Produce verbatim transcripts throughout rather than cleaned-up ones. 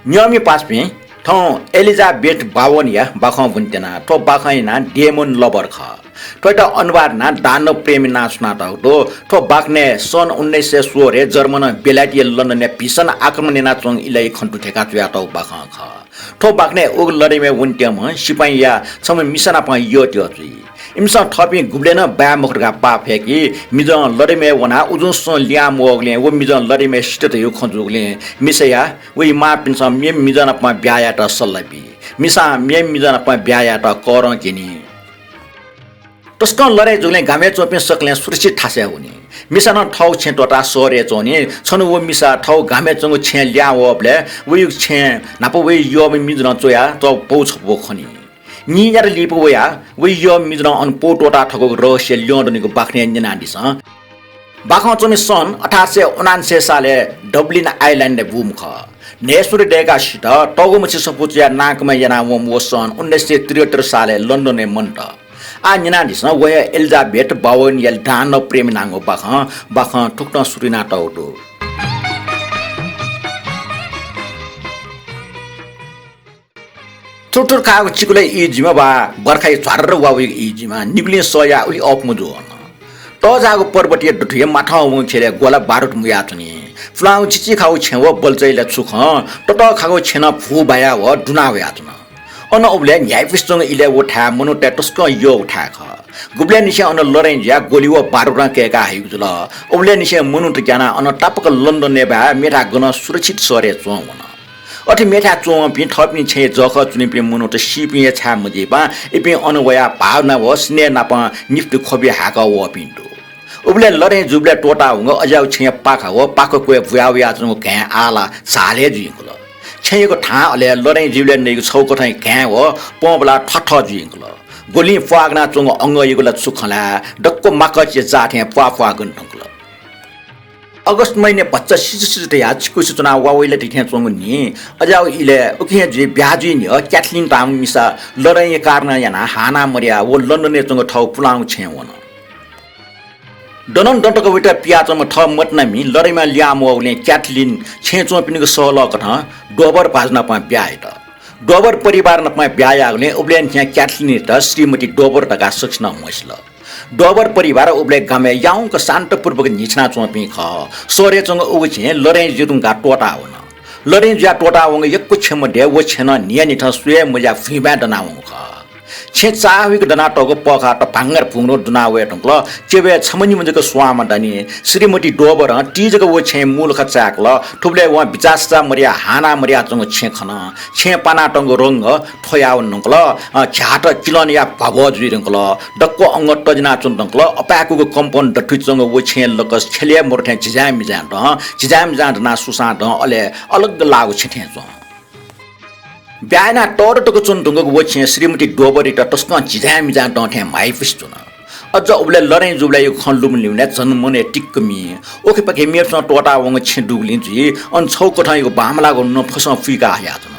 न्यंमि पासापिं, थौं एलिजाबेथ बावनया बाखं ब्वनेत्यना। थ्व बाखं याना डेमन लभर खः। थ्वयात अनुवाद याना दानव प्रेमी नां छुनातःगु दु। थ्व बाखनय् सन् उन्नाइस सय सोह्रय् जर्मनं बेलायतया लन्डनय् भीषण आक्रमण यानाच्वंगु इलय् खँ दुथ्याकाः च्वयातःगु बाखं खः। थ्व बाखनय् उगु लडाइँमय् वनेत्यंम्ह सिपाइँया छम्ह मिसा नाप यःत्यः जुइ। इमिसं थःपिं गुबलें नं बाये मखु धकाः पाफय्की। मिजं लडाइँमय् वनाः उजुंसं लिहां मवःगुलिं व मिजं लडाइँमय् सित धयागु खँ जूगुलिं मिसाया वया मांपिन्सं मेम्ह मिजं नाप ब्याहा यायेत सल्लाह बी। मिसां मेम्ह मिजं नाप ब्याहा यायेत करं क्यनी। तसकं लडाइँ जूगुलिं गामय् च्वंपिं सकलें सुरक्षित थासय् वनी। मिसा नं थःगु छेँ त्वःताः शहरय् च्वनी। छन्हु व मिसा थःगु गामय् च्वंगु छेँय् लिहां वःबलय् वयागु छेँय् न्हापा वया यःम्ह मिजं नं च्वयाः तःपौ छपु खनी। नीयात लिपा वयाः वया यःम्ह मिजं नं अन पौ त्वःताः थकूगु रहस्य ल्यं दनिगु बाखनय् न्यनादिसँ। बाखं च्वमि सन् अठार सय उनान्सय सालय् डब्लिन आयरल्यान्डय् बूम्ह खः। न्हय्सुरे दय्काः सित। तःगु मछि सफू च्वयाः नांकमय् यानावंम्ह व सन् उन्नाइस सय त्रिहत्तर सालय् लन्डनय् मन्त। आः न्यनादिसँ, व हे एलिजाबेथ बावनया दानव प्रेमी नांगु बाखं, बाखं थुकथं सुरु यानातःगु दु। थुरथुर काःगु चिकुलय् ई जुइमा वा बर्खाय् झ्वार्र वा वइगु ई जुइमा, निगुलिं सः याः उलि अःपु मजू अन। तःजाःगु पर्वतया दथुइ माथं वंगु ख्यलय् ग्वाला बारुद मुयाच्वनी। पुलांगु चिचिखाःगु छेँ व बल्चय् ला छु खँ, ततःखाःगु छेँ नं भू बायाः व दुना वयाच्वन। अन उबलय् न्ह्याइपुसे च्वंगु इलय् व थाय् मनूतय् तसकं यःगु थाय् खः। गुबलय्निसें अन लडाइँ जुयाः ग्वलि व बारुदं कय्काः हइगु जुल। उबलय्निसें मनूत ग्यानाः अन तापाक लन्डनय् बाहेक मेथाय् गनं सुरक्षित शहरय् च्वं वन। अथे मेथाय् च्वंवंपिं थःपिं छेँय् जःखः च्वनीपिं मनूत सीपिं हे छाय् मजीपां इपिं अन वयाः भावना व स्नेह नापं निपति ख्वबि हाय्कः वःपिं दु। उबलय् लडाइँ जूबलय् त्वःतावंगु अज्याःगु छेँया पाखा व पाखा क्वय् बुया वयाच्वंगु घाँय् आः ला झाल हे जुइ यंकल। छेँयागु धां अले लडाइँ जुइबलय् नइगु छगू कथंया घाँय् व पंबलाः थथः जुइ यंकल। ग्वलिं प्वाः गनाच्वंगु अंगःयागु ला छु खँ ला, दक्व माकःचिया जाः थें प्वाः प्वाः गने धुंकल। अगस्त महिनाय् भचा सिजु सिजु तयाः चिकुसे च्वनाः वा वइ ला धइथें च्वंगु नि। अज्याःगु इलय् उखे जुइ ब्याहा जुइ न्ह्यः क्याथलिन धाःम्ह मिसा लडाइँया कारणं यानाः हानं मदयाः व लन्डनय् च्वंगु थःगु पुलांगु छेँय् वन। दनं दँ तक वयात पियाच्वंम्ह थः मतिनामि लडाइँमा लिहां मवःगुलिं क्याथलिन छेँय् च्वंपिनिगु सहलह कथं डोबर भाजु नाप ब्याहा यात। डोबर परिवार नाप ब्याहा याःगुलिं उबलय्निसें क्याथलिनयात श्रीमती डोबर धकाः सकसिनं म्हसिल। डोबर परिवार उबलय् गामय् याउँक शान्तपूर्वक न्हिच्वनाच्वंपिं खः। शहरय् च्वंगु उगु छेँ लडाइँ जुइ धुंकाः त्वःतावन। लडाइँ जुयाः त्वःतावंगु यक्व छेँ मध्ये व छेँ नं न्हियान्हिथं स्वये मज्याः भुइँबाँय् दनावंगु खः। छेँ चाःहुइक दनातःगु पःखाः तभांगर भुंगुरुं दुना वये धुंकल। क्यबय् छम्ह निम्ह जक स्वांम्ह दनि। श्रीमती डोबरं ति जक व छेँय् मू लखा चाय्कल। थुबलय् वं बिचाः सचाः मदयाः हानं मदयाच्वंगु छेँ खन। छेँय् पानातःगु रंग थ्वयावन धुंकल। अ, घ्याःत किलनया भ्वाभ्वः जुइ धुंकल। दक्व अंग तजिनाच्वन धुंकल। अपाय्कूगु कम्पन दथुइ च्वंगु व छेँय् लकस छ्यले मरु थें झिजाँय् मिजाँय् दं, झिजाँय् मिजाँय् दनाः सुसां दं, अले अलग लाःगु छेँ थें च्वं। ब्याहा यानाः तःदँ तक च्वने धुंकूगु व छेँ श्रीमती डोबरयात तसकं झिजाँय् मिजाँय् दं थें म्हाइपुसे च्वन। अझ उबलय् लडाइँ जूबलय् यागु खँ लुमंलिबलय् झन मनय् तिक्क मी। उखेपाखे मेपिन्सं त्वःतावंगु छेँ दुगुलिं जुइ, अन छगू कथंयागु बांमलाःगु नफसं फुइकाः हयाच्वन।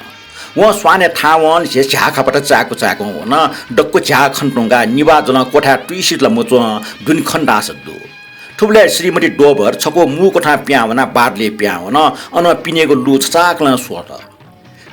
वं स्वानय् थाहां वंनिसें झ्याःखापा चाय्कू चाय्कूं वन। दक्व झ्याः खने धुंकाः निभाः जलं क्वथाय् तुइसित ला मच्वं, दुने खन धाःसा दु। थुबलय् श्रीमती डोबर छकू मू क्वथां पिहां वनाः बादलय् पिहां वन। अनं पिनेगु लु छचाःकलं स्वत।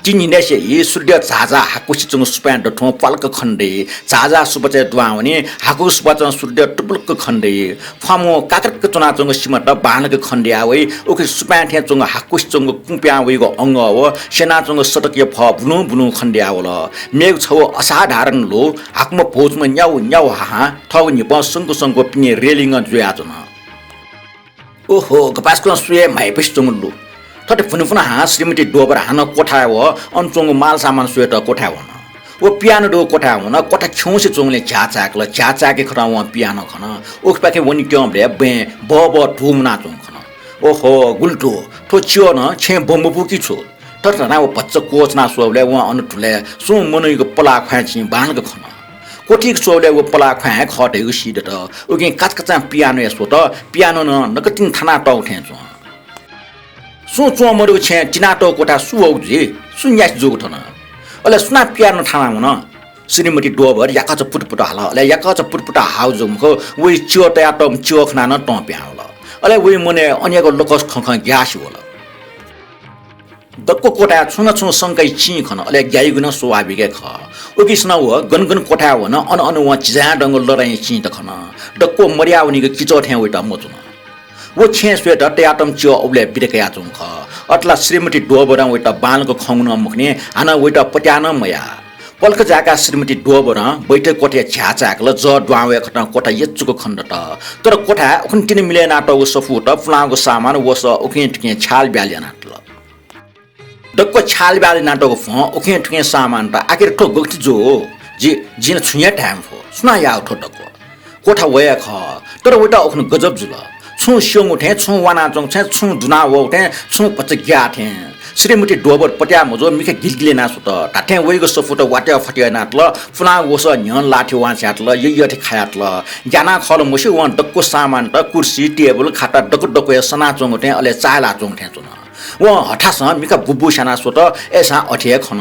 तिन्हिदँसे ई सूर्य झाःझाः हाकुसे च्वंगु सुपाँय् दथुं प्वालक खने दइ। झाःझाः सुपाँचय् दुहां वनी, हाकुगु सुपाँचं सूर्य तुपुलुक्क खने दइ। ख्वामु काक्रक च्वनाच्वंगु सिमात बांलाक खने दयाः वइ। उखे सुपाँय् थें च्वंगु हाकुसे च्वंगु कुँ पिहां वइगु अंगः व स्यनाच्वंगु सडकया फः बुलुं बुलुं खने दयावल। मेगु छगू असाधारण लु, हाकुम्ह भौचुम्ह न्याउ न्याउ हाहां थःगु न्हिपं संकु संकु पिने रेलिङं जुयाच्वन। ओहो, गपाय्सकं स्वये म्हाइपुसे च्वंगु लु। थथे भुनभुन हां श्रीमती डोबर हानं क्वथाय् व अन च्वंगु मालसामान स्वयेत क्वथाय् वन। व पियानो दुगु क्वथाय् वन। क्वथा खिउँसे च्वंगुलिं झ्याः चाय्कल। झ्याः चाय्के खतं वं पियानो खन। उखेपाखे वनेत्यंबलय् बँय् बःबः धू मुनाच्वंगु खन। ओहो, गुलि धू, थ्व च्यः नं छेँय् बमबू कि छु? थथे धनाः व भचा क्वःछिना स्वःबलय् वं अन धुलय् सुं मनूयागु पलाः ख्वाँय् चिं बांलाक खन। क्वथीक स्वःबलय् व पलाः ख्वाँय् हे खः धइगु सीदत। उकिं काचाकाचां पियानो हे स्वत। पियानो नं नकतिनि थानातःगु थें च्वं। सुं च्वं मदुगु छेँय् तिनातःगु क्वथाय् सु वःगु जुइ? सु न्यासि जूगु थन? अले सुनां पियानो थानाः वन? श्रीमती डोबर याकःचा पुटपुट हाल। अले याकःचा पुटपुट हाःगु जक मखु, वइ च्यः तयातःम्ह च्यः खनाः नं तं पिहां वल। अले वइ मनय् अन याकः लकस खँ खँ ग्यासे वल। दक्व क्वथाय् छुं न छुं संकाइ चिं खन, अले ग्याइगु नं स्वाभाविक हे खः। उकिसनं व गन गन क्वथाय् वन, अन अन वं झिझाय् दंगु लडाइँ चिं त खन। दक्व मर्या वनीगु किचः थें वइत मच्वन। व छेँय् स्वयेत तयातःम्ह च्यः उबलय् बिदा कयाच्वंगु खः। अथे ला श्रीमती डोबरं वइत बांलाक खंगु नं मखनी, हानं वइत पत्याः नं मयाः। पलख जाय्‌काः श्रीमती डोबरं बैठक कोठाय् झ्याः चाय्‌कल। जः दुहां वये खतं कोठा यचुक खनेदत। तर कोठाय् उखुन्हु तिनि मिले यानातःगु सफूत, पुलांगु सामान, वसः उखें थुखें छ्याल ब्याल यानातल। दक्व छ्याल ब्याल यानातःगु भ्वं उखें थुखें सामानत आखिर थ्व गथे जू? जि, जिं ला छुं हे धाये मफु। सुनां याःगु थ्व दक्व? कोठा वया खः, तर वइत उखुन्हु गजब जुल। छुं स्यंगु थें, छुं वानाच्वंगु थें, छुं दुना वःगु थें, छुं भचा ग्याः थें। श्रीमती डोबर पत्याः मजू, मिखा गिलगिल याना स्वत। धात्थें वइगु सफूत वात्या फत्या यानातल। पुलांगु वसः न्ह्यःने लाथि वांछ्यातल, यःयःथें खायातल। ग्यानाः खः ला मस्यू, वं दक्व सामानत, कुर्सी, टेबुल, खाता दक्व दक्व हे सनाच्वंगु थें, अले चाःहिलाच्वंगु थें च्वन। वं हथासं मिखा बुबुस्याना स्वत, अय्‌सां अथे हे खन।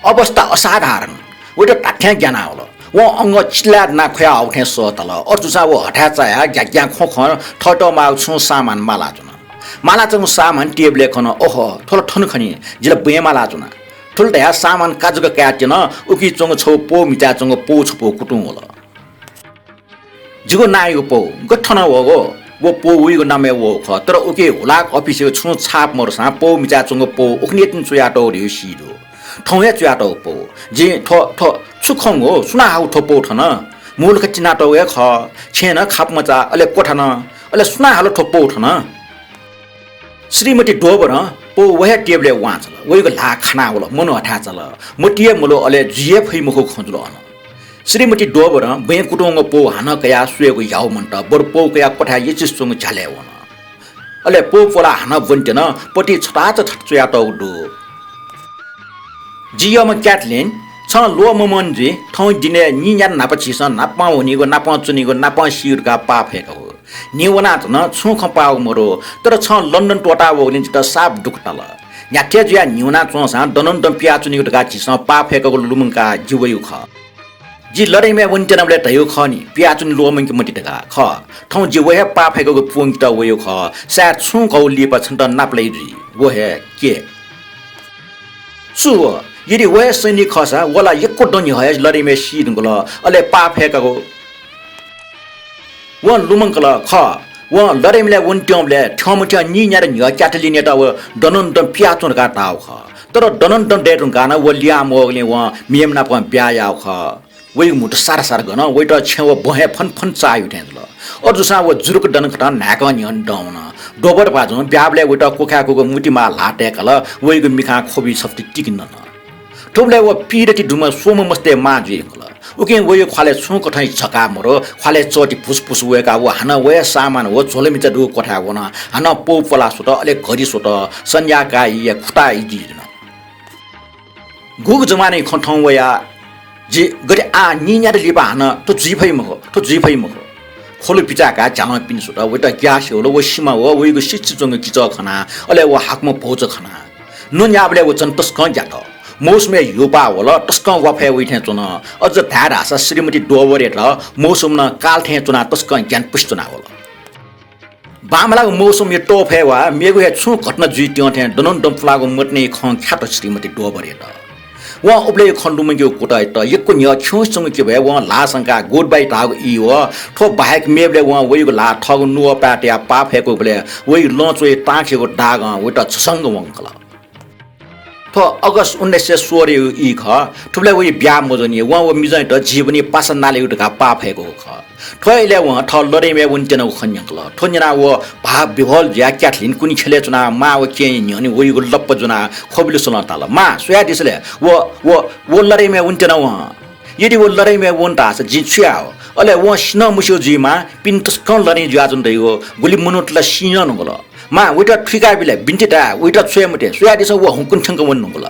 अवस्था असाधारण। वइत धात्थें ग्यानावल। वं अंगः चिल्लाय् दनाः ख्वयाहःगु थें सःताल। अथे जूसां व हथाय् चायाः ग्याग्यां ख्वखं थःत माःगु छुं सामान मालाच्वन। मालाच्वंगु सामान टेबलय् खन। ओहो, थ्व ला थन खनी, जि ला बँय् मालाच्वना। थुलि धयाः सामान काजुक कायेत्यन। उकी च्वंगु छगू पौ म्हिचाय् च्वंगु पौ छपौ कुतुं वल। जिगु नांयागु पौ गथे थन वःगु? व पौ वइगु नामय् वःगु खः, तर उकी हुलाक अफिसय् छुं छाप मदुसां पौ म्हिचाय् च्वंगु पौ उखुन्हुतिनि च्वयातःगु धइगु सी दु। थौं हे च्वयातःगु पौ। जिं थ्व, थ्व छु खंगु? सुनां हाःगु थ्व पौ थन? मुलख चिनातःगु हे खः। छेँय् नं खापमचा, अले कोठा नं। अले सुनां हाल थ्व पौ थन? श्रीमती डोबरं पौ व हे टेबलय् वांछ्वल। वइगु ल्हाः खानावल। मनू हथाय् चाल। मतिइ मलू, अले जुइ हे फइ मखु खँ जुल अन। श्रीमती डोबरं बँय् कुतुंगु पौ हानं कयाः स्वयेगु ह्याउ मन्त, बरु पौ कयाः कोठाय् यचिस च्वंगु झ्यालय् वन। अले पौ प्वलाः हानं ब्वनेत्यन। पति छताच थथे च्वयातःगु दु। जि यःम्ह क्याथलिन, छं ल्वःमंमन जुइ, थौं दिनय् नीन्यादँ न्हापा झीसं नापं वनीगु, नापं च्वनीगु, नापं सीगु धकाः पाः फय्‌कागु। न्हि वनाच्वन, छुं खँ पाःगु मदु, तर छं लन्डन त्वःता वःगुलिं जितः साप दुःख ताल। न्ह्याथे जुयाः न्हि वनाच्वंसां दनन्दन पियाच्वनीगु धकाः झीसं पाः फय्‌कागु लुमंकाः जि वइगु खः। जि लडाइँम्हय् वनेत्यनाबलय् धयागु खः नि, पियाच्वने ल्वःमंके मते धकाः। खः, थौं जि व हे पाः फय्‌कागु पूवंकेत वइगु खः। सायद छुं घौ लिपा छन्त नापलाइ जुइ। व हे के? छु व? यदि व हे सैनिक खःसा, व ला यक्व दँ न्ह्यः हे लडाइँम्हय् सी धुंकल, अले पाः फय्‌कागु। वं लुमंकल, खः, वं लडाइँम्हय् वनेत्यंबलय् थ्यंमथ्यं नीन्यादँ न्ह्यः क्याथलिनयात व दनन्दन पियाच्वँ धकाः धाःगु खः। तर दनन्दन दये धुंकाः नं व लिहां मवःगुलिं वं मेम्ह नाप ब्याहा याःगु खः। वइगु म्हुतु सारा सारा गन, वइत छेँ व बँ हे फनफन चाःगु थें जुल। अथे जूसां व जुरुक दनाकथं न्हाय्‌कं न्ह्यःने दं वन। डोबर भाजुं ब्याहाबलय् वइत क्वखाय्‌कूगु मुतिमाः ल्हाः तय्‌काल, वइगु मिखां ख्वबि छपति तिकि नन। थुबलय् व पीरति दुम्ह स्वम्ह मस्तय् मां जुइ धुंकल। उकिं वइगु ख्वालय् छुं कथंया झक्काः मदु, ख्वालय् चःति भुसभुस वय्‌काः व हानं व हे सामान व झ्वलमिचा दुगु कोठाय् वन। हानं पौ प्वलाः स्वत, अले घडी स्वत, सन्ध्या काः ई या खुता ई जुइ धुन। गुगु जमानाया खँ थौं वयाः जि गथे आः नीन्यादँ लिपा हानं थ्व जुइ फइ मखु, थ्व जुइ फइ मखु। ख्वलु पिचाय्‌काः झ्यालं पिने स्वत, वइत ग्यास यःगु व सिमा व वइगु सिछि च्वंगु किचः खनाः, अले व हाकम्ह भौचा खनाः। न्वन्याःबलय् व झन तसकं ग्यात। मौसम हे ह्यूपाः वल, तसकं वाफय् वइ थें च्वन। अझ धाये धाःसा श्रीमती डोबरयात मौसमं नं काल थें च्वनाः तसकं ग्यानापुसे च्वनावल। बांमलाःगु मौसमया तोफय् वा मेगु हे छुं घटना जुइत्यं थें दनन्दन प्वलाःगु मतिनाया खँ ख्यात श्रीमती डोबरयात। वं उबलय् खँ लुमंकेगु कुतः यात। यक्व न्ह्यः खिउँसे च्वंगु किभाय् वं ल्हाः संकाः goodbye धाःगु ई व थ्व बाहेक मेबलय् वं वइगु ल्हाः थःगु नुगःपाय्‌या पाः फय्‌कूबलय् वइ लँ च्वय् तांखेगु दागं वइत झसंक वंकल। थ्व अगस्त उन्नाइस सय सोह्रया ई खः। थुबलय् वइ ब्याहा मजूनि। वं व मिजंयात जीवनया पासा नालेगु धकाः पाः फय्‌कूगु खः। थ्व इलय् वं थः लडाइँम्हय् वनेत्यनागु खँ न्यंकल। थ्व न्यनाः व भाव विह्वल जुयाः क्याथलिन कुन्हु ख्यलय् च्वनाः मां व केहेँया न्ह्यःने वइगु लप्पा ज्वनाः ख्वबिल स्वलं धाल, मां, स्वयादिसँ ले, व, व, व लडाइँम्हय् वनेत्यना वं। यदि व लडाइँम्हय् वन धाःसा जिं छु याये? अले वं सि नं मस्यू जुइमाः, पिने तसकं लडाइँ जुयाच्वन धइगु, गुलि मनूत ला सी नं धुंकल। मां, वइत थुइकाबिल, बिन्ति धाये, वइत छ्वये मते, स्वयादिसँ, व हुंकन थ्यंक वने धुंकल।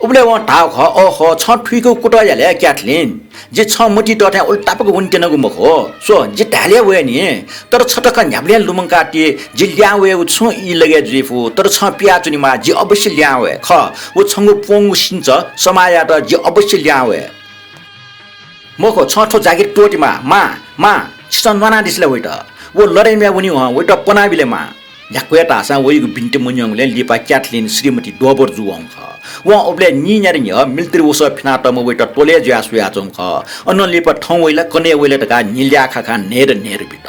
उबलय् वं धाःगु खः, ओहो, छं थुइकूगु कुतः या ले क्याथलिन। जि छं मतिइ तःथें उलि तापाक वनेत्यनागु मखु। स्व, जि धायेले वये नि, तर छ तकं न्ह्याबलें लुमंकाति, जि लिहां वयेगु छुं ई लगय् जुइफु, तर छं पियाच्वनेमाः, जि अवश्य लिहां वये। खः, व छंगु प्वंगु सिन्चः समायात जि अवश्य लिहां वये। मखु, छं थ्व जागिर त्वःतेमाः। मां, मां, छिसं न्वानादिसँ ले वइत। व लडाइँम्हय् वनी हं, वइत पनाबिल मां। न्ह्याक्व हे ताःसां वइगु बिन्ति मन्यंगुलिं लिपा क्याथलिन श्रीमती डोबर जूवं खः। वं उबलय् नीन्यादँ न्ह्यः मिलितरी वसः फिनातःम्ह वइत त्वलय् जुयाः स्वयाच्वंगु खः। अनं लिपा थौं वइ ला, कन्हय् वइ ला धकाः न्हिल्याः खाखां न्हय्दँ न्हय्दँ बित।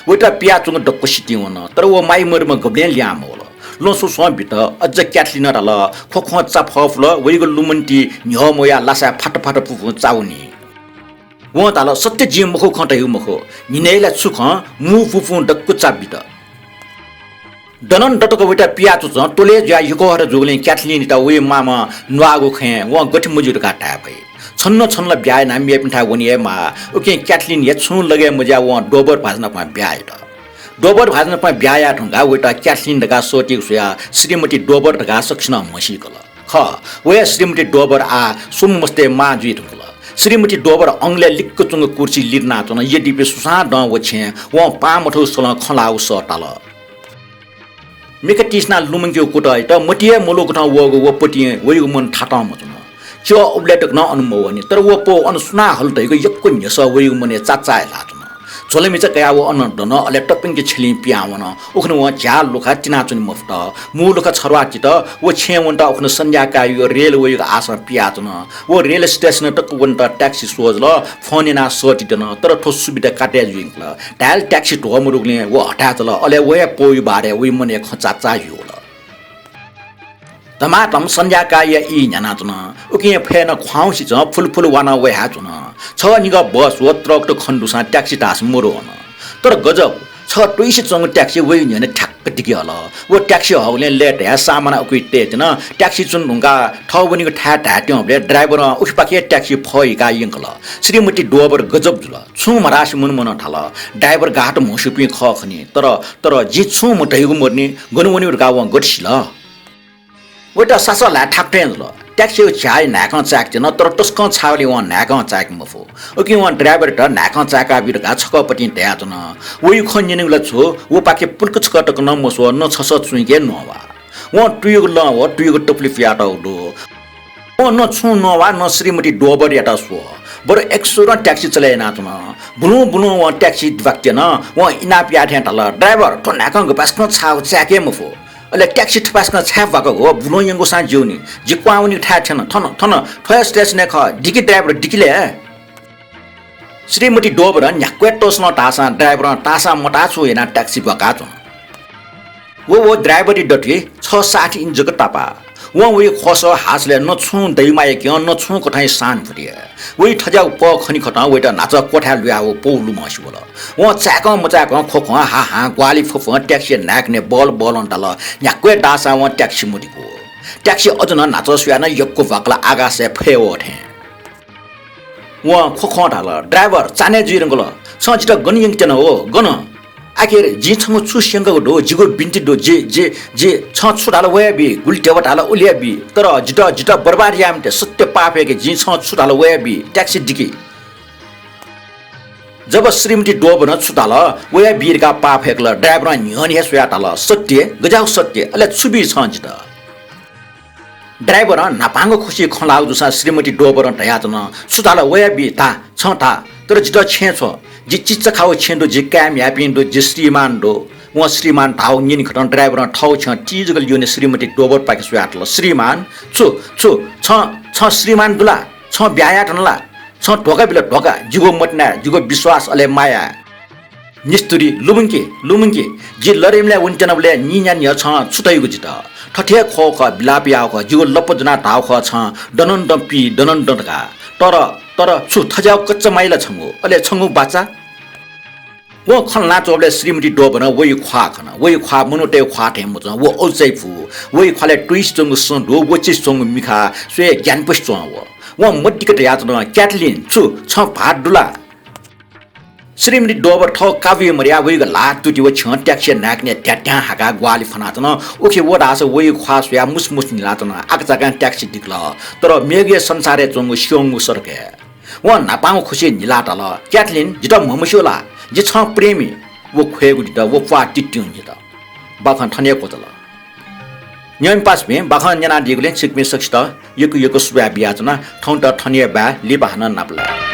वइत पियाच्वंगु दक्व सितिं वन, तर व माइ मदुम्ह गबलें ल्याहां मवल। ल्वँसुसं बित। अझ क्याथलिनं धाल, ख्वख्वं चा फःफुल, वइगु लुमन्ति न्ह्यः मवयाः लासाय् फात फात पुपुं चा वनी। वं धाल, सत्य जिं मखु खँ धयागु मखु, न्हिनय् ला छु खँ, मू पुपुं दक्व चा बित। दनंदतक वइत पियाच्वंच्वं त्वलय् जुयाः यकःहत जूगुलिं क्याथलिनयात वइ माःम्ह न्वाःगु खँय् वं गथे मज्यू धकाः धाये फइ। छन्हु छन्हु ला ब्याहा यानाः मेपिन्थाय् वने हे माः। उकिं क्याथलिन हे छुं लगे मज्याः वं डोबर भाजु नाप ब्याहा यात। डोबर भाजु नाप ब्याहा याये धुंकाः वइत क्याथलिन धकाः सःतीगु स्वयाः श्रीमती डोबर धकाः सकसिनं म्हसीकल। खः, व हे श्रीमती डोबर आः स्वम्ह मस्तय् मां जुइ धुंकल। श्रीमती डोबर अंगलय् लिक्क च्वंगु कुर्सी लिधनाच्वन। यद्यपि सुसां दं व छेँ वं पाहां मथूगु स्वलं खँ ल्हाःगु सः ताल। मिखा तिसिनाः लुमंकेगु कुतःयात मतिइ हे मलूकथं वःगु व पतिं वइगु मन थातं मच्वन। च्यः उबलय् तक नं अन मवःनि, तर व पौ अन सुनां हल धइगु यक्व न्ह्यसः वइगु मनय् चाचाय् ल्हाःच्वन। झ्वलमिचा कयाः व अन दन, अले तप्यंक छ्यलिं पिहां वन। उखुन्हु वं झ्याः लुखा तिनाच्वने मफुत। मू लुखा छर्वाः तित। व छेँय् वनेत उखुन्हु सन्ध्या काय्‌या रेल वइगु आशं पियाच्वन। व रेल स्टेसन तक वनेत ट्याक्सी सोझल। फोन यानाः सःतिदन, तर थ्व सुविधा काटे जुइधुंकल। धायेला ट्याक्सी ध्वः मदुगुलिं व हथाय् चल। अले व हे पौया बारे वइ मनय् खँ चाचाः ह्यू वल। धमाधम सन्ध्या काय्‌या ई न्ह्यानाच्वन। उकिं फय् नं ख्वाउँसिचं फुलफुल वानं वयाच्वन। छगः निगः बस व ट्रक त खने दुसां ट्याक्सी धाःसा मरु अन। तर गजब, छगः त्वइसे च्वंगु ट्याक्सी वइ न्ह्यःने ठ्याक्क दिके हल। व ट्याक्सी हःगुलिं लय्‌तायाः सामान उकी तयेत्यन। ट्याक्सी च्वने धुंकाः थः वनीगु थाय् धायेत्यंबलय् ड्राइभरं उखेपाखे ट्याक्सी फहिकाः यंकल। श्रीमती डोबर गजब जुल। छुं मधासे मुन मनं धाल, ड्राइभर गाःत म्हस्यूपिं खः खनी, तर, तर जिं छुं मधयागु मदुनि, गन वनीगु धकाः वं गथे सिल? वइत सासः ल्हाये थाकु थें जुल। ट्याक्सीया झ्याः न्हाय्‌कं चाय्‌के त्यन, तर तसकं छाःबलय् वं न्हाय्‌कं चाय्‌के मफु। उकिं वं ड्राइभरयात न्हाय्‌कं चाय्‌का बी धकाः छकः पतिं धयाच्वन। वइ खँ न्यनेगु ला छु, व पाखे पुल्क छकः तक नं मस्वः, न छसः चुइँके नवाः। वं तुयुगु लं व तुयुगु तपुलि पुयातःगु दु। वं न छुं नवाः न श्रीमती डोबरयात स्वः, बरु एकसुरं ट्याक्सी चले यानाच्वन। बुलुं बुलुं वं ट्याक्सी दिपाखे त्यन। वं इनाप याये थें धाल, ड्राइभर, थ्व न्हाय्‌कं गपाय्‌सकं छाःगु चाय्‌के मफु। अले ट्याक्सी थपाय्‌सकं छाय् ब्वाकागु, बुलुं यंगुसां ज्यू नि। जि क्वहां वनीगु थाय् थ्यन। थन, थन, थ्व हे स्टेसनय् खः। दिकि ड्राइभर, दिकि ले। श्रीमती डोबरं न्ह्याक्व हे तःसलं धाःसां ड्राइभरं ताःसां मताः छु यानाः ट्याक्सी ब्वाकाच्वन। व, व ड्राइभरया दथुइ छ सात इन्च जक तापाः। वं वइ ख्वःसः हासलय् न छुं दइमाया क्यं, न छुं कथंया सानफुति। वइ थज्याःगु पः खनिखतं वइत न्हाचः क्वथाय् लुयाः व पौ लुमंसे वल। वं चाय्‌कं मचाय्‌कं ख्वख्वं हाहां ग्वाहालि फफं ट्याक्सीया न्हाय्‌कनय् बल बलं दाल। न्ह्याक्व हे दाःसां वं ट्याक्सी मदिकू। ट्याक्सी अझ नं न्हाचः स्वयाः नं यक्व ब्वाकल आकाशय् फय् वः थें। वं ख्वख्वं धाल, ड्राइभर, चान्हय् जुइधुंकल। छं जितः गन यंके त्यन हो, गन? आखिर जिं छंगु छु स्यंकागु दु? जिगु बिन्ति दु, जि, जि, जि, छं छु धाल वया बी, गुलि ध्यबा धाल उलि या बी। तर जितः, जितः बर्बाद याये मते, सत्य पाफय्‌के, जिं छं छु धाल वया बी, ट्याक्सी दिकि। जब श्रीमती डोबरं छु धाल वया बी धकाः पाफय्‌कल, ड्राइभरं न्ह्यःने हे स्वयाः धाल, सत्य? गज्याःगु सत्य? अले छु बी छं जितः? ड्राइभरं न्हापांगु खुसिइ खँ ल्हाःगु जूसां श्रीमती डोबरं धयाच्वन, छु धाल वया बी, धा, छं धा, तर जितः छेँ छ्व। जि चिचाखाःगु छेँ दु, जि काय् म्ह्याय्‌पिं दु, जि श्रीमान दु। वं श्रीमान धाःगु न्यनेकथं ड्राइभरं थःगु छ्यं ति जक ल्यूने श्रीमती डोबरपाखे स्वयाः धाल, श्रीमान? छु, छु, छं, छं श्रीमान दु ला? छं ब्याहा याये धुन ला? छं धोका बिल, धोका। जिगु मतिना, जिगु विश्वास अले माया। निस्तुरी, लुमंके, लुमंके, जि लरिमलय् वनेत्यनाबलय् नीन्यान्हु छं छु धयागु जितः? थथे हे खःगु खः, बिलाप याःगु खः, जिगु लँपु ज्वनाः धाःगु खः छं, दनंदँ पी, दनंदँ धकाः। तर, तर छु थज्याःगु कच्चा माया ला छंगु, अले छंगु बाचा? वं खँ ल्हानाच्वंबलय् श्रीमती डोबरं वइ ख्वाः खन। वइ ख्वाः मनूतय् ख्वाः थें मच्वं, व औचाइ फु। वइ ख्वालय् तुइसे च्वंगु सँ दु, वचिसे च्वंगु मिखा, स्वयाः ग्यानापुसे च्वं व। वं मदिक्क धयाच्वन, क्याथलिन, छु छं भाःत दु ला? श्रीमती डोबर थः काबुइ मदयाः वइगु ल्हाः तुति व छ्यं ट्याक्सीया न्हाय्‌कनय् ध्याध्यां हाकाः ग्वाहालि फ्वनाच्वन। उखे व धाःसा वइगु ख्वाः स्वयाः मुसुमुसु न्हिलाच्वन। आकाझाकां ट्याक्सी दिकल, तर मेगु हे संसारय् च्वंगु स्यंगू सडकय्। वं न्हापांगु खुसिइ न्हिलाः धाल, क्याथलिन, जितः म्हमस्यू ला? जि छं प्रेमी। व ख्वय्‌गु दित, व प्वाः तित्तिं दित। बाखं थन हे क्वचाल। न्यंपिं पासापिं, बाखं न्यनादीगुलिं छिकपिं सकसित यक्व यक्व सुभाय् बियाच्वना। थौंयात थन हे बाय्, लिपा हानं नापलाये।